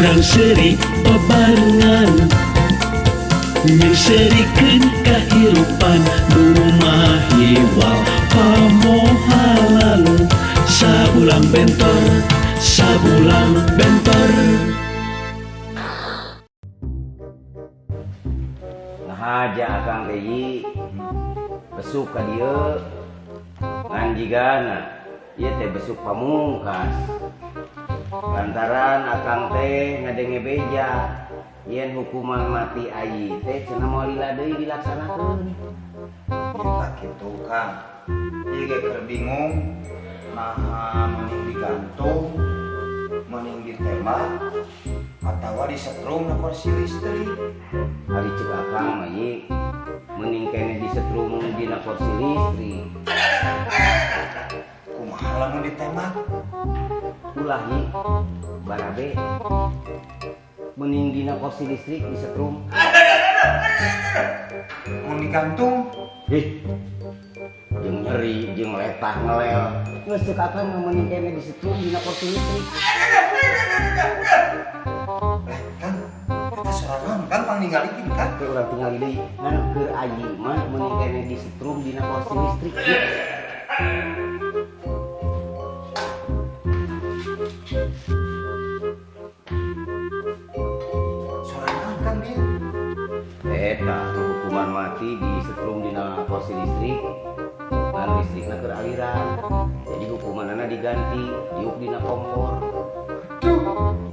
Urang seuri babarengan, Nyengserikeun kahirupan nu mahiwal pamohalan. Sabulang bentor, sabulang bentor. Ngahaja akang teh, Yi. Besuk ka dieu ngan jigana ieu teh besuk pamungkas lantaran akang teh ngadenge beja yen hukuman mati ayi teh cenah moal lila deui dilaksanakeun. Kita kitu, Kang. Ieu ge keur bingung naha mending digantung, mending ditembak, atawa disetrum na kursi listrik. Ari cek akang mah, Yi, mending keneh disetrum dina kursi listrik. Kumaha lamun ditembak? Ulah, Yi, barabe. Mending dina kursi listrik disetrum. Mun digantung? Ih, jeung nyeri, jeung letah ngelel. Geus, cek akang mah mending keneh disetrum dina kursi listrik. Lah, Kang, eta suara naon, Kang, pang ningalikeun, Kang. Ke urang tinggal deui, ngan keur ayi mah mending keneh disetrum dina kursi listrik. Yuk. Suara naon, Kang, dia? Eta hukuman mati disetrum dina kursi listrik, ngan listrikna keur aliran. Jadi hukumanana diganti, diuk dina kompor. Aduh.